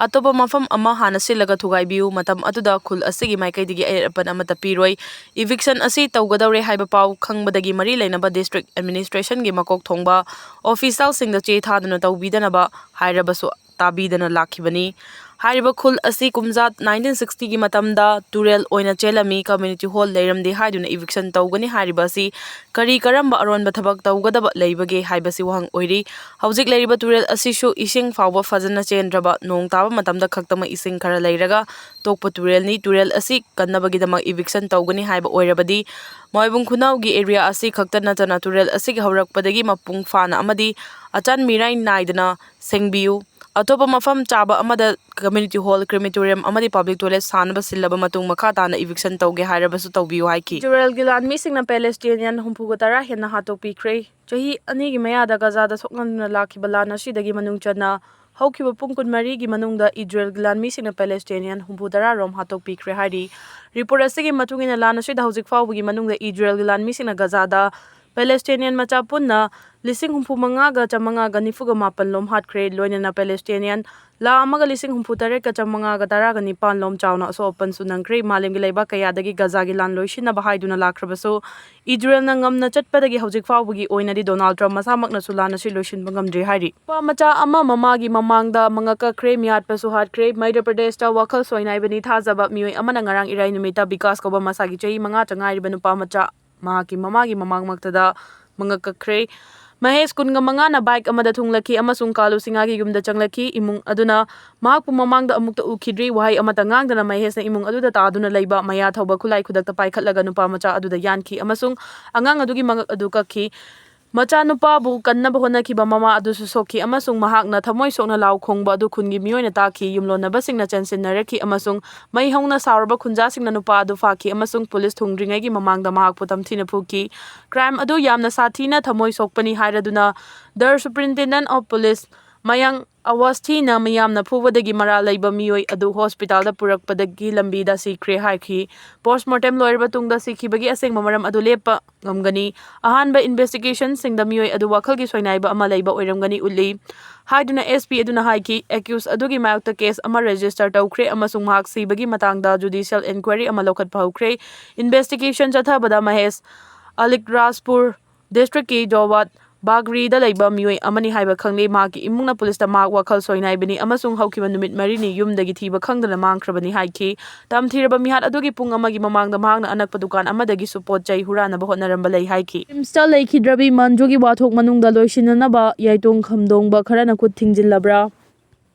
ꯑꯇꯣꯞꯄ ꯃꯐꯝ ꯑꯃ ꯍꯥꯟꯅ ꯁꯤꯜꯂꯒ ꯊꯨꯒꯥꯏꯕꯤꯌꯨ꯫ ꯃꯇꯝ ꯑꯗꯨꯗ ꯈꯨꯜ ꯑꯁꯤꯒꯤ ꯃꯥꯏꯀꯩꯗꯒꯤ ꯑꯌꯦꯠ ꯑꯄꯟ ꯑꯃꯠꯇ ꯄꯤꯔꯣꯏ꯫ Eviction ꯑꯁꯤ ꯇꯧꯒꯗꯧꯔꯦ ꯍꯥꯏꯕ ꯄꯥꯎ ꯈꯪꯕꯗꯒꯤ ꯃꯔꯤ ꯂꯩꯅꯕ district administrationꯒꯤ ꯃꯀꯣꯛ ꯊꯣꯡꯕ officialꯁꯤꯡꯗ ꯆꯦ ꯊꯥꯗꯨꯅ ꯇꯧꯕꯤꯗꯅꯕ ꯍꯥꯏꯔꯕꯁꯨ ꯇꯥꯕꯤꯗꯅ ꯂꯥꯛꯈꯤꯕꯅꯤ꯫ ꯍꯥꯏꯔꯤꯕ ꯈꯨꯜ ꯑꯁꯤ ꯀꯨꯝꯖꯥ nineteen sixtyꯒꯤ ꯃꯇꯝꯗ ꯇꯨꯔꯦꯜ ꯑꯣꯏꯅ ꯆꯦꯜꯂꯝꯃꯤ, community hall ꯂꯩꯔꯝꯗꯦ ꯍꯥꯏꯗꯨꯅ eviction ꯇꯧꯒꯅꯤ ꯍꯥꯏꯔꯤꯕ ꯑꯁꯤ ꯀꯔꯤ ꯀꯔꯝꯕ ꯑꯔꯣꯟꯕ ꯊꯕꯛ ꯇꯧꯒꯗꯕ ꯂꯩꯕꯒꯦ ꯍꯥꯏꯕꯁꯤ ꯋꯥꯍꯪ ꯑꯣꯏꯔꯤ꯫ ꯍꯧꯖꯤꯛ ꯂꯩꯔꯤꯕ ꯇꯨꯔꯦꯜ ꯑꯁꯤꯁꯨ ꯏꯁꯤꯡ ꯐꯥꯎꯕ ꯐꯖꯅ ꯆꯦꯟꯗ꯭ꯔꯕ, ꯅꯣꯡ ꯇꯥꯕ ꯃꯇꯝꯗ ꯈꯛꯇꯃꯛ ꯏꯁꯤꯡ ꯈꯔ ꯂꯩꯔꯒ ꯇꯣꯛꯄ ꯇꯨꯔꯦꯜꯅꯤ꯫ ꯇꯨꯔꯦꯜ ꯑꯁꯤ ꯀꯟꯅꯕꯒꯤꯗꯃꯛ eviction ꯇꯧꯒꯅꯤ ꯍꯥꯏꯕ ꯑꯣꯏꯔꯕꯗꯤ ꯃꯣꯏꯕꯨꯡ ꯈꯨꯅꯧꯒꯤ area ꯑꯁꯤ ꯈꯛꯇ ꯅꯠꯇꯅ ꯇꯨꯔꯦꯜ ꯑꯁꯤꯒꯤ ꯍꯧꯔꯛꯄꯗꯒꯤ ꯃꯄꯨꯡ ꯐꯥꯅ ꯑꯃꯗꯤ ꯑꯆꯥꯟ ꯃꯤꯔꯥꯏ ꯅꯥꯏꯗꯅ ꯁꯦꯡꯕꯤꯌꯨ꯫ ꯑꯇꯣꯞꯄ ꯃꯐꯝ ꯆꯥꯕ ꯑꯃꯗ community hall, crematorium ꯑꯃꯗꯤ public toilet ꯁꯥꯅꯕ ꯁꯤꯜꯂꯕ ꯃꯇꯨꯡ ꯃꯈꯥ ꯇꯥꯅ eviction ꯇꯧꯒꯦ ꯍꯥꯏꯔꯕꯁꯨ ꯇꯧꯕꯤꯌꯨ ꯍꯥꯏꯈꯤ꯫ ꯏꯖꯔꯦꯜꯒꯤ ꯂꯥꯟꯃꯤꯁꯤꯡꯅ Palestinian ꯍꯨꯝꯐꯨꯒ ꯇꯔꯥ ꯍꯦꯟꯅ ꯍꯥꯠꯇꯣꯛꯄꯤꯈ꯭ꯔꯦ꯫ ꯆꯍꯤ ꯑꯅꯤꯒꯤ ꯃꯌꯥꯗ ꯒꯖꯥꯗ ꯁꯣꯛꯅꯗꯨꯅ ꯂꯥꯛꯈꯤꯕ ꯂꯥꯟ ꯑꯁꯤꯗꯒꯤ ꯃꯅꯨꯡ ꯆꯟꯅ ꯍꯧꯈꯤꯕ ꯄꯨꯡ ꯀꯨꯟꯃꯔꯤꯒꯤ ꯃꯅꯨꯡꯗ ꯏꯖꯔꯦꯜꯒꯤ ꯂꯥꯟꯃꯤꯁꯤꯡꯅ Palestinian ꯍꯨꯝꯐꯨ ꯇꯔꯥ ꯔꯣꯝ ꯍꯥꯠꯇꯣꯛꯄꯤꯈ꯭ꯔꯦ ꯍꯥꯏꯔꯤ꯫ Report ꯑꯁꯤꯒꯤ ꯃꯇꯨꯡ ꯏꯟꯅ ꯂꯥꯟ ꯑꯁꯤꯗ ꯍꯧꯖꯤꯛ ꯐꯥꯎꯕꯒꯤ ꯃꯅꯨꯡꯗ ꯏꯖꯔꯦꯜꯒꯤ ꯂꯥꯟꯃꯤꯁꯤꯡꯅ ꯒꯖꯥꯗ ꯄꯦꯂꯦꯁꯇꯤꯅꯤꯌꯟ ꯃꯆꯥ ꯄꯨꯟꯅ ꯂꯤꯁꯤꯡ ꯍꯨꯝꯐꯨ ꯃꯉꯥꯒ ꯆꯥꯃꯉꯥꯒ ꯅꯤꯐꯨꯒ ꯃꯥꯄꯟ ꯂꯣꯝ ꯍꯥꯠꯈ꯭ꯔꯦ꯫ ꯂꯣꯏꯅꯅ ꯄꯦꯂꯦꯁꯇꯤꯅꯤꯌꯟ ꯂꯥꯈ ꯑꯃꯒ ꯂꯤꯁꯤꯡ ꯍꯨꯝꯐꯨ ꯇꯔꯦꯠꯀ ꯆꯥꯃꯉꯥꯒ ꯇꯔꯥꯒ ꯅꯤꯄꯥꯟ ꯂꯣꯝ ꯆꯥꯎꯅ ꯑꯁꯣꯛ ꯑꯄꯟꯁꯨ ꯅꯪꯈ꯭ꯔꯦ꯫ ꯃꯥꯂꯦꯝꯒꯤ ꯂꯩꯕꯥꯛ ꯀꯌꯥꯗꯒꯤ ꯒꯖꯥꯒꯤ ꯂꯥꯟ ꯂꯣꯏꯁꯤꯟꯅꯕ ꯍꯥꯏꯗꯨꯅ ꯂꯥꯛꯈ꯭ꯔꯕꯁꯨ, ꯏꯖꯔꯦꯜꯅ ꯉꯝꯅ ꯆꯠꯄꯗꯒꯤ ꯍꯧꯖꯤꯛ ꯐꯥꯎꯕꯒꯤ ꯑꯣꯏꯅꯗꯤ ꯗꯣꯅꯥꯜꯗ ꯇ꯭ꯔꯝꯞ ꯃꯁꯥꯃꯛꯅꯁꯨ ꯂꯥꯟ ꯑꯁꯤ ꯂꯣꯏꯁꯤꯟꯕ ꯉꯝꯗ꯭ꯔꯤ ꯍꯥꯏꯔꯤ꯫ ꯅꯨꯄꯥ ꯃꯆꯥ ꯑꯃ ꯃꯃꯥꯒꯤ ꯃꯃꯥꯡꯗ ꯃꯉꯛ ꯀꯛꯈ꯭ꯔꯦ, ꯃꯤꯌꯥꯠꯄꯁꯨ ꯍꯥꯠꯈ꯭ꯔꯦ꯫ ꯃꯙ꯭ꯌ ꯄ꯭ꯔꯗꯦꯁꯇ ꯋꯥꯈꯜ ꯁꯣꯏꯅꯥꯏꯕꯅꯤ ꯊꯥꯖꯕ ꯃꯤꯑꯣꯏ ꯑꯃꯅ ꯉꯔꯥꯡ ꯏꯔꯥꯏ ꯅꯨꯃꯤꯠꯇ ꯕꯤꯀꯥꯁ ꯀꯧꯕ ꯃꯁꯥꯒꯤ ꯆꯍꯤ ꯃꯉꯥꯇ ꯉꯥꯏꯔꯤꯕ ꯅꯨꯄꯥ ꯃꯆꯥ ꯃꯍꯥꯛꯀꯤ ꯃꯃꯥꯒꯤ ꯃꯃꯥꯡꯃꯛꯇꯗ ꯃꯉꯛ ꯀꯛꯈ꯭ꯔꯦ꯫ ꯃꯍꯦꯁ, ꯀꯨꯟꯒ ꯃꯉꯥꯅ ꯕꯥꯏꯛ ꯑꯃꯗ ꯊꯨꯡꯂꯛꯈꯤ ꯑꯃꯁꯨꯡ ꯀꯥꯂꯨ ꯁꯤꯡꯍꯒꯤ ꯌꯨꯝꯗ ꯆꯪꯂꯛꯈꯤ꯫ ꯏꯃꯨꯡ ꯑꯗꯨꯅ ꯃꯍꯥꯛꯄꯨ ꯃꯃꯥꯡꯗ ꯑꯃꯨꯛꯇ ꯎꯈꯤꯗ꯭ꯔꯤ꯫ ꯋꯥꯍꯩ ꯑꯃꯠꯇ ꯉꯥꯡꯗꯅ ꯃꯍꯦꯁꯅ ꯏꯃꯨꯡ ꯑꯗꯨꯗ ꯇꯥꯗꯨꯅ ꯂꯩꯕ ꯃꯌꯥ ꯊꯧꯕ ꯈꯨꯠꯂꯥꯏ ꯈꯨꯗꯛꯇ ꯄꯥꯏꯈꯠꯂꯒ ꯅꯨꯄꯥ ꯃꯆꯥ ꯑꯗꯨꯗ ꯌꯥꯟꯈꯤ ꯑꯃꯁꯨꯡ ꯑꯉꯥꯡ ꯑꯗꯨꯒꯤ ꯃꯉꯛ ꯑꯗꯨ ꯀꯛꯈꯤ꯫ ꯃꯆꯥꯅꯨꯄꯥꯕꯨ ꯀꯟꯅꯕ ꯍꯣꯠꯅꯈꯤꯕ ꯃꯃꯥ ꯑꯗꯨꯁꯨ ꯁꯣꯛꯈꯤ ꯑꯃꯁꯨꯡ ꯃꯍꯥꯛꯅ ꯊꯃꯣꯏ ꯁꯣꯛꯅ ꯂꯥꯎ ꯈꯣꯡꯕ ꯑꯗꯨ ꯈꯨꯟꯒꯤ ꯃꯤꯑꯣꯏꯅ ꯇꯥꯈꯤ꯫ ꯌꯨꯝꯂꯣꯟꯅꯕꯁꯤꯡꯅ ꯆꯦꯟꯁꯤꯟꯅꯔꯛꯈꯤ ꯑꯃꯁꯨꯡ ꯃꯩ ꯍꯧꯅ ꯁꯥꯎꯔꯕ ꯈꯨꯟꯖꯥꯁꯤꯡꯅ ꯅꯨꯄꯥ ꯑꯗꯨ ꯐꯥꯈꯤ ꯑꯃꯁꯨꯡ ꯄꯨꯂꯤꯁ ꯊꯨꯡꯗ꯭ꯔꯤꯉꯩꯒꯤ ꯃꯃꯥꯡꯗ ꯃꯍꯥꯛꯄꯨ ꯇꯝꯊꯤꯅ ꯐꯨꯈꯤ꯫ ꯀ꯭ꯔꯥꯏꯝ ꯑꯗꯨ ꯌꯥꯝꯅ ꯁꯥꯊꯤꯅ ꯊꯃꯣꯏ ꯁꯣꯛꯄꯅꯤ ꯍꯥꯏꯔꯗꯨꯅ The Superintendent of Police ꯃꯌꯥꯡ ꯑꯋꯥꯁꯊꯤꯅ ꯃꯤꯌꯥꯝꯅ ꯐꯨꯕꯗꯒꯤ ꯃꯔꯥꯜ ꯂꯩꯕ ꯃꯤꯑꯣꯏ ꯑꯗꯨ ꯍꯣꯁꯄꯤꯇꯥꯜꯗ ꯄꯨꯔꯛꯄꯗꯒꯤ ꯂꯝꯕꯤꯗ ꯁꯤꯈ꯭ꯔꯦ ꯍꯥꯏꯈꯤ꯫ ꯄꯣꯁꯃꯣꯔꯇꯦꯝ ꯂꯣꯏꯔꯕ ꯇꯨꯡꯗ ꯁꯤꯈꯤꯕꯒꯤ ꯑꯁꯦꯡꯕ ꯃꯔꯝ ꯑꯗꯨ ꯂꯦꯞꯄ ꯉꯝꯒꯅꯤ꯫ ꯑꯍꯥꯟꯕ ꯏꯟꯚꯦꯁꯇꯤꯒꯦꯁꯟꯁꯤꯡꯗ ꯃꯤꯑꯣꯏ ꯑꯗꯨ ꯋꯥꯈꯜꯒꯤ ꯁꯣꯏꯅꯥꯏꯕ ꯑꯃ ꯂꯩꯕ ꯑꯣꯏꯔꯝꯒꯅꯤ ꯎꯠꯂꯤ ꯍꯥꯏꯗꯨꯅ ꯑꯦꯁ ꯄꯤ ꯑꯗꯨꯅ ꯍꯥꯏꯈꯤ꯫ ꯑꯦꯀ꯭ꯌꯨꯁ ꯑꯗꯨꯒꯤ ꯃꯥꯌꯣꯛꯇ ꯀꯦꯁ ꯑꯃ ꯔꯦꯖꯤꯁꯇꯔ ꯇꯧꯈ꯭ꯔꯦ ꯑꯃꯁꯨꯡ ꯃꯍꯥꯛ ꯁꯤꯕꯒꯤ ꯃꯇꯥꯡꯗ ꯖꯨꯗꯤꯁꯤꯌꯦꯜ ꯏꯟꯀ꯭ꯋꯥꯏꯔꯤ ꯑꯃ ꯂꯧꯈꯠꯄ ꯍꯧꯈ꯭ꯔꯦ꯫ ꯏꯟꯚꯦꯁꯇꯤꯒꯦꯁꯟ ꯆꯠꯊꯕꯗ ꯃꯍꯦꯁ ꯑꯂꯤꯛꯔꯥꯖꯄꯨꯔ ꯗꯤꯁꯇ꯭ꯔꯤꯛꯀꯤ ꯖꯣꯋꯥꯠ ꯕꯥꯒ꯭ꯔꯤꯗ ꯂꯩꯕ ꯃꯤꯑꯣꯏ ꯑꯃꯅꯤ ꯍꯥꯏꯕ ꯈꯪꯂꯦ꯫ ꯃꯍꯥꯛꯀꯤ ꯏꯃꯨꯡꯅ ꯄꯨꯂꯤꯁꯇ ꯃꯍꯥꯛ ꯋꯥꯈꯜ ꯁꯣꯏꯅꯥꯏꯕꯅꯤ ꯑꯃꯁꯨꯡ ꯍꯧꯈꯤꯕ ꯅꯨꯃꯤꯠ ꯃꯔꯤꯅꯤ ꯌꯨꯝꯗꯒꯤ ꯊꯤꯕ ꯈꯪꯗꯅ ꯃꯥꯡꯈ꯭ꯔꯕꯅꯤ ꯍꯥꯏꯈꯤ꯫ ꯇꯝꯊꯤꯔꯕ ꯃꯤꯍꯥꯠ ꯑꯗꯨꯒꯤ ꯄꯨꯡ ꯑꯃꯒꯤ ꯃꯃꯥꯡꯗ ꯃꯍꯥꯛꯅ ꯑꯅꯛꯄ ꯗꯨꯀꯥꯟ ꯑꯃꯗꯒꯤꯁꯨ ꯄꯣꯠ ꯆꯩ ꯍꯨꯔꯥꯟꯅꯕ ꯍꯣꯠꯅꯔꯝꯕ ꯂꯩ ꯍꯥꯏꯈꯤ꯫ ꯔꯤꯝꯁꯇ ꯂꯩꯈꯤꯗ꯭ꯔꯕꯤ ꯃꯟꯖꯨꯒꯤ ꯋꯥꯊꯣꯛ ꯃꯅꯨꯡꯗ ꯂꯣꯏꯁꯤꯟꯅꯅꯕ ꯌꯥꯏꯇꯣꯡ ꯈꯝꯗꯣꯡꯕ ꯈꯔꯅ ꯈꯨꯠ ꯊꯤꯡꯖꯤꯜꯂꯕ꯭ꯔꯥ?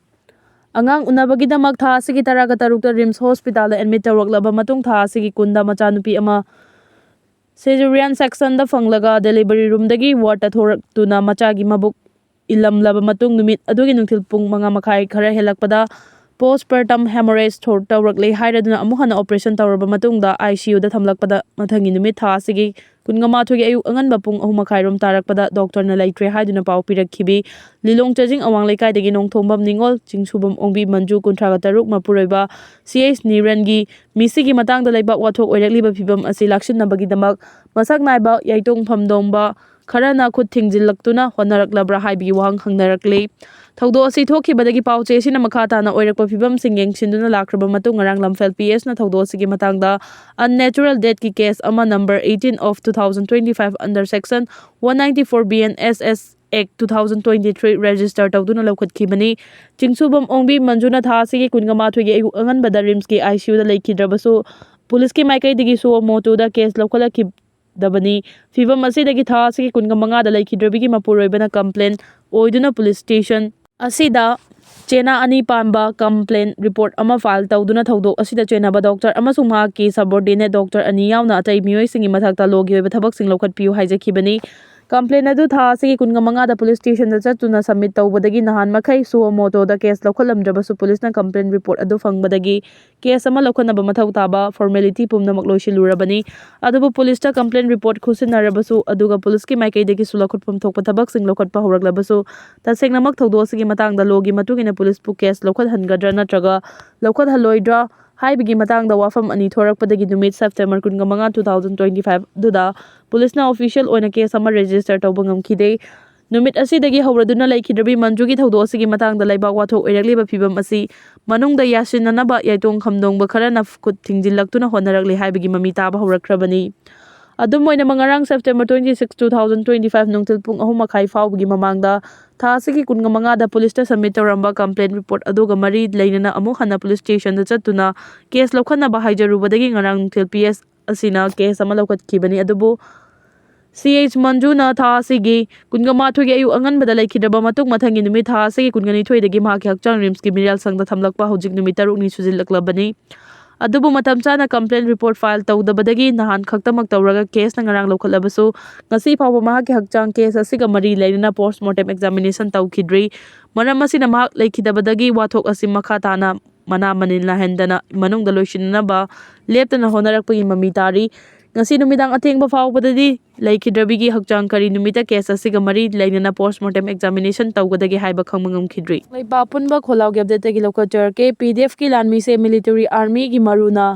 ꯑꯉꯥꯡ ꯎꯅꯕꯒꯤꯗꯃꯛ ꯊꯥ ꯑꯁꯤꯒꯤ ꯇꯔꯥꯒ ꯇꯔꯨꯛꯇ ꯔꯤꯝꯁ ꯍꯣꯁꯄꯤꯇꯥꯜꯗ ꯑꯦꯗꯃꯤꯠ ꯇꯧꯔꯛꯂꯕ ꯃꯇꯨꯡ, ꯊꯥ ꯑꯁꯤꯒꯤ ꯀꯨꯟꯗ ꯃꯆꯥꯅꯨꯄꯤ ꯑꯃ ꯁꯤꯖꯦꯔꯤꯌꯥꯟ ꯁꯦꯛꯁꯟꯗ ꯐꯪꯂꯒ ꯗꯦꯂꯤꯚꯔꯤ ꯔꯨꯝꯗꯒꯤ ꯋꯥꯔꯗꯇ ꯊꯣꯔꯛꯇꯨꯅ ꯃꯆꯥꯒꯤ ꯃꯕꯨꯛ ꯏꯜꯂꯝꯂꯕ ꯃꯇꯨꯡ, ꯅꯨꯃꯤꯠ ꯑꯗꯨꯒꯤ ꯅꯨꯡꯊꯤꯜ ꯄꯨꯡ ꯃꯉꯥ ꯃꯈꯥꯏ ꯈꯔ ꯍꯦꯜꯂꯛꯄꯗ ꯄꯣꯁꯄꯔꯇꯝ ꯍꯦꯃꯣꯔꯦꯖ ꯊꯣꯔ-, ꯇꯧꯔꯛꯂꯦ ꯍꯥꯏꯔꯗꯨꯅ ꯑꯃꯨꯛ ꯍꯟꯅ ꯑꯣꯄꯔꯦꯁꯟ ꯇꯧꯔꯕ ꯃꯇꯨꯡꯗ ꯑꯥꯏ ꯁꯤ ꯌꯨꯗ ꯊꯝꯂꯛꯄꯗ ꯃꯊꯪꯒꯤ ꯅꯨꯃꯤꯠ ꯊꯥ ꯑꯁꯤꯒꯤ ꯀꯨꯟꯃꯥꯊꯣꯏꯒꯤ ꯑꯌꯨꯛ ꯑꯉꯟꯕ ꯄꯨꯡ ꯑꯍꯨꯝ ꯃꯈꯥꯏꯔꯣꯝ ꯇꯥꯔꯛꯄꯗ ꯗꯣꯛꯇꯔꯅ ꯂꯩꯇ꯭ꯔꯦ ꯍꯥꯏꯗꯨꯅ ꯄꯥꯎ ꯄꯤꯔꯛꯈꯤꯕꯤ ꯂꯤꯂꯣꯡ ꯆꯥꯖꯤꯡ ꯑꯋꯥꯡ ꯂꯩꯀꯥꯏꯗꯒꯤ ꯅꯣꯡꯊꯣꯝꯕꯝ ꯅꯤꯉꯣꯜ, ꯆꯤꯡꯁꯨꯕꯝ ꯑꯣꯡꯕꯤ ꯃꯟꯖꯨ, ꯀꯨꯟꯊ꯭ꯔꯥꯒ ꯇꯔꯨꯛ, ꯃꯄꯨꯔꯣꯏꯕ ꯁꯤ ꯑꯩꯆ ꯅꯤꯔꯟꯒꯤ ꯃꯤꯁꯤꯒꯤ ꯃꯇꯥꯡꯗ ꯂꯩꯕꯥꯛ ꯋꯥꯊꯣꯛ ꯑꯣꯏꯔꯛꯂꯤꯕ ꯐꯤꯕꯝ ꯑꯁꯤ ꯂꯥꯛꯁꯤꯟꯅꯕꯒꯤꯗꯃꯛ ꯃꯁꯛ ꯅꯥꯏꯕ ꯌꯥꯏꯇꯣꯡ ꯐꯝꯗꯣꯡꯕ ꯈꯔꯅ ꯈꯨꯠ ꯊꯤꯡꯖꯤꯜꯂꯛꯇꯨꯅ ꯍꯣꯠꯅꯔꯛꯂꯕ꯭ꯔꯥ ꯍꯥꯏꯕꯒꯤ ꯋꯥꯍꯪ ꯍꯪꯅꯔꯛꯂꯤ꯫ ꯊꯧꯗꯣꯛ ꯑꯁꯤ ꯊꯣꯛꯈꯤꯕꯗꯒꯤ ꯄꯥꯎ ꯆꯦ ꯑꯁꯤꯅ ꯃꯈꯥ ꯇꯥꯅ ꯑꯣꯏꯔꯛꯄ ꯐꯤꯕꯝꯁꯤꯡ ꯌꯦꯡꯁꯤꯟꯗꯨꯅ ꯂꯥꯛꯈ꯭ꯔꯕ ꯃꯇꯨꯡ, ꯉꯔꯥꯡ ꯂꯝꯐꯦꯜ ꯄꯤ ꯑꯦꯁꯅ ꯊꯧꯗꯣꯛ ꯑꯁꯤꯒꯤ ꯃꯇꯥꯡꯗ unnatural deathꯀꯤ case ꯑꯃ number eighteen of two thousand twenty-five under section one ninety-four B N S S Act two thousand twenty-three register ꯇꯧꯗꯨꯅ ꯂꯧꯈꯠꯈꯤꯕꯅꯤ꯫ ꯆꯤꯡꯁꯨꯕꯝ ꯑꯣꯡꯕꯤ ꯃꯟꯖꯨꯅ ꯊꯥ ꯑꯁꯤꯒꯤ ꯀꯨꯟꯃꯥꯊꯣꯏꯒꯤ ꯑꯌꯨꯛ ꯑꯉꯟꯕꯗ ꯔꯤꯝꯁꯀꯤ ꯑꯥꯏ ꯁꯤ ꯌꯨꯗ ꯂꯩꯈꯤꯗ꯭ꯔꯕꯁꯨ, ꯄꯨꯂꯤꯁꯀꯤ ꯃꯥꯏꯀꯩꯗꯒꯤ suo motoꯗ case ꯂꯧꯈꯠꯂꯛꯈꯤꯗꯕꯅꯤ꯫ ꯐꯤꯕꯝ ꯑꯁꯤꯗꯒꯤ ꯊꯥ ꯑꯁꯤꯒꯤ ꯀꯨꯟꯃꯉꯥꯗ ꯂꯩꯈꯤꯗ꯭ꯔꯕꯤꯒꯤ ꯃꯄꯨꯔꯣꯏꯕꯅ complaint ꯑꯣꯏꯗꯨꯅ ꯄꯨꯂꯤꯁ ꯁ꯭ꯇꯦꯁꯟ ꯑꯁꯤꯗ ꯆꯦꯅꯥ ꯑꯅꯤ ꯄꯥꯟꯕ complaint report ꯑꯃ file ꯇꯧꯗꯨꯅ ꯊꯧꯗꯣꯛ ꯑꯁꯤꯗ ꯆꯦꯟꯅꯕ ꯗꯣꯛꯇꯔ ꯑꯃꯁꯨꯡ ꯃꯍꯥꯛꯀꯤ subordinate ꯗꯣꯛꯇꯔ ꯑꯅꯤ ꯌꯥꯎꯅ ꯑꯇꯩ ꯃꯤꯑꯣꯏꯁꯤꯡꯒꯤ ꯃꯊꯛꯇ lawꯒꯤ ꯑꯣꯏꯕ ꯊꯕꯛꯁꯤꯡ ꯂꯧꯈꯠꯄꯤꯌꯨ ꯍꯥꯏꯖꯈꯤꯕꯅꯤ꯫ Complaint ꯑꯗꯨ ꯊꯥ ꯑꯁꯤꯒꯤ ꯀꯨꯟꯃꯉꯥꯗ ꯄꯨꯂꯤꯁ ꯁ꯭ꯇꯦꯁꯟꯗ ꯆꯠꯇꯨꯅ submit ꯇꯧꯕꯗꯒꯤ ꯅꯍꯥꯟ ꯃꯈꯩ suo motoꯗ case ꯂꯧꯈꯠꯂꯝꯗ꯭ꯔꯕꯁꯨ, ꯄꯨꯂꯤꯁꯅ complaint report ꯑꯗꯨ ꯐꯪꯕꯗꯒꯤ case ꯑꯃ ꯂꯧꯈꯠꯅꯕ ꯃꯊꯧ ꯇꯥꯕ formality ꯄꯨꯝꯅꯃꯛ ꯂꯣꯏꯁꯤꯜꯂꯨꯔꯕꯅꯤ꯫ ꯑꯗꯨꯕꯨ ꯄꯨꯂꯤꯁꯇ complaint report ꯈꯨꯠꯁꯤꯟꯅꯔꯕꯁꯨ, ꯑꯗꯨꯒ ꯄꯨꯂꯤꯁꯀꯤ ꯃꯥꯏꯀꯩꯗꯒꯤꯁꯨ ꯂꯧꯈꯠꯐꯝ ꯊꯣꯛꯄ ꯊꯕꯛꯁꯤꯡ ꯂꯧꯈꯠꯄ ꯍꯧꯔꯛꯂꯕꯁꯨ, ꯇꯁꯦꯡꯅꯃꯛ ꯊꯧꯗꯣꯛ ꯑꯁꯤꯒꯤ ꯃꯇꯥꯡꯗ lawꯒꯤ ꯃꯇꯨꯡ ꯏꯟꯅ ꯄꯨꯂꯤꯁꯄꯨ case ꯂꯧꯈꯠꯍꯟꯒꯗ꯭ꯔꯥ ꯅꯠꯇ꯭ꯔꯒ ꯂꯧꯈꯠꯍꯜꯂꯣꯏꯗ꯭ꯔꯥ ꯍꯥꯏꯕꯒꯤ ꯃꯇꯥꯡꯗ ꯋꯥꯐꯝ ꯑꯅꯤ ꯊꯣꯔꯛꯄꯗꯒꯤ ꯅꯨꯃꯤꯠ September ꯀꯨꯟꯃꯉꯥ, two thousand twenty-five ꯑꯗꯨꯗ ꯄꯨꯂꯤꯁꯅ official ꯑꯣꯏꯅ case ꯑꯃ register ꯇꯧꯕ ꯉꯝꯈꯤꯗꯦ꯫ ꯅꯨꯃꯤꯠ ꯑꯁꯤꯗꯒꯤ ꯍꯧꯔꯗꯨꯅ ꯂꯩꯈꯤꯗ꯭ꯔꯕꯤ ꯃꯟꯖꯨꯒꯤ ꯊꯧꯗꯣꯛ ꯑꯁꯤꯒꯤ ꯃꯇꯥꯡꯗ ꯂꯩꯕꯥꯛ ꯋꯥꯊꯣꯛ ꯑꯣꯏꯔꯛꯂꯤꯕ ꯐꯤꯕꯝ ꯑꯁꯤ ꯃꯅꯨꯡꯗ ꯌꯥꯁꯤꯟꯅꯅꯕ ꯌꯥꯏꯇꯣꯡ ꯈꯝꯗꯣꯡꯕ ꯈꯔꯅ ꯈꯨꯠ ꯊꯤꯡꯖꯤꯜꯂꯛꯇꯨꯅ ꯍꯣꯠꯅꯔꯛꯂꯤ ꯍꯥꯏꯕꯒꯤ ꯃꯃꯤ ꯇꯥꯕ ꯍꯧꯔꯛꯈ꯭ꯔꯕꯅꯤ꯫ ꯑꯗꯨꯝ ꯑꯣꯏꯅꯃꯛ, ꯉꯔꯥꯡ September twenty-six, two thousand twenty-five ꯅꯨꯡꯊꯤꯜ ꯄꯨꯡ ꯑꯍꯨꯝ ꯃꯈꯥꯏ ꯐꯥꯎꯕꯒꯤ ꯃꯃꯥꯡꯗ ꯊꯥ ꯑꯁꯤꯒꯤ ꯀꯨꯟꯃꯉꯥꯗ ꯄꯨꯂꯤꯁꯇ submit ꯇꯧꯔꯝꯕ complaint report ꯑꯗꯨꯒ ꯃꯔꯤ ꯂꯩꯅꯅ ꯑꯃꯨꯛ ꯍꯟꯅ ꯄꯨꯂꯤꯁ ꯁ꯭ꯇꯦꯁꯟꯗ ꯆꯠꯇꯨꯅ case ꯂꯧꯈꯠꯅꯕ ꯍꯥꯏꯖꯔꯨꯕꯗꯒꯤ ꯉꯔꯥꯡ ꯅꯨꯡꯊꯤꯜ ꯄꯤ ꯑꯦꯁ ꯑꯁꯤꯅ case ꯑꯃ ꯂꯧꯈꯠꯈꯤꯕꯅꯤ꯫ ꯑꯗꯨꯕꯨ ꯁꯤ ꯑꯩꯆ ꯃꯟꯖꯨꯅ ꯊꯥ ꯑꯁꯤꯒꯤ ꯀꯨꯟꯃꯥꯊꯣꯏꯒꯤ ꯑꯌꯨꯛ ꯑꯉꯟꯕꯗ ꯂꯩꯈꯤꯗ꯭ꯔꯕ ꯃꯇꯨꯡ, ꯃꯊꯪꯒꯤ ꯅꯨꯃꯤꯠ ꯊꯥ ꯑꯁꯤꯒꯤ ꯀꯨꯟꯅꯤꯊꯣꯏꯗꯒꯤ ꯃꯍꯥꯛꯀꯤ ꯍꯛꯆꯥꯡ ꯔꯤꯝꯁꯀꯤ ꯃꯤꯔꯦꯜ ꯁꯪꯗ ꯊꯝꯂꯛꯄ ꯍꯧꯖꯤꯛ ꯅꯨꯃꯤꯠ ꯇꯔꯨꯛꯅꯤ ꯁꯨꯖꯤꯜꯂꯛꯂꯕꯅꯤ꯫ ꯑꯗꯨꯕꯨ ꯃꯇꯝ ꯆꯥꯅ complaint report file ꯇꯧꯗꯕꯗꯒꯤ ꯅꯍꯥꯟ ꯈꯛꯇꯃꯛ ꯇꯧꯔꯒ caseꯅ ꯉꯔꯥꯡ ꯂꯧꯈꯠꯂꯕꯁꯨ, ꯉꯁꯤ ꯐꯥꯎꯕ ꯃꯍꯥꯛꯀꯤ ꯍꯛꯆꯥꯡ case ꯑꯁꯤꯒ ꯃꯔꯤ ꯂꯩꯅꯅ post mortem examination ꯇꯧꯈꯤꯗ꯭ꯔꯤ꯫ ꯃꯔꯝ ꯑꯁꯤꯅ ꯃꯍꯥꯛ ꯂꯩꯈꯤꯗꯕꯗꯒꯤ ꯋꯥꯊꯣꯛ ꯑꯁꯤ ꯃꯈꯥ ꯇꯥꯅ ꯃꯅꯥ ꯃꯅꯤꯟ ꯂꯥꯏꯍꯟꯗꯅ ꯃꯅꯨꯡꯗ ꯂꯣꯏꯁꯤꯟꯅꯕ ꯂꯦꯞꯇꯅ ꯍꯣꯠꯅꯔꯛꯄꯒꯤ ꯃꯃꯤ ꯇꯥꯔꯤ꯫ ꯉꯁꯤ ꯅꯨꯃꯤꯗꯥꯡ ꯑꯊꯦꯡꯕ ꯐꯥꯎꯕꯗꯗꯤ ꯂꯩꯈꯤꯗ꯭ꯔꯕꯤꯒꯤ ꯍꯛꯆꯥꯡ ꯀꯔꯤ ꯅꯨꯃꯤꯠꯇ ꯀꯦꯁ ꯑꯁꯤꯒ ꯃꯔꯤ ꯂꯩꯅꯅ ꯄꯣꯁꯃꯣꯔꯇꯦꯝ ꯑꯦꯛꯖꯥꯃꯤꯅꯦꯁꯟ ꯇꯧꯒꯗꯒꯦ ꯍꯥꯏꯕ ꯈꯪꯕ ꯉꯝꯈꯤꯗ꯭ꯔꯤ꯫ ꯂꯩꯕꯥꯛ ꯑꯄꯨꯟꯕ ꯈꯣꯜꯂꯥꯎꯒꯤ ꯑꯞꯗꯦꯠꯇꯒꯤ ꯂꯧꯈꯠꯆꯔꯛꯀꯦ꯫ ꯄꯤ ꯗꯤ ꯑꯦꯐꯀꯤ ꯂꯥꯟꯃꯤꯁꯦ ꯃꯤꯂꯤꯇꯔꯤ ꯑꯥꯔꯃꯤꯒꯤ ꯃꯔꯨꯅ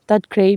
ꯇꯠꯈ꯭ꯔꯦ꯫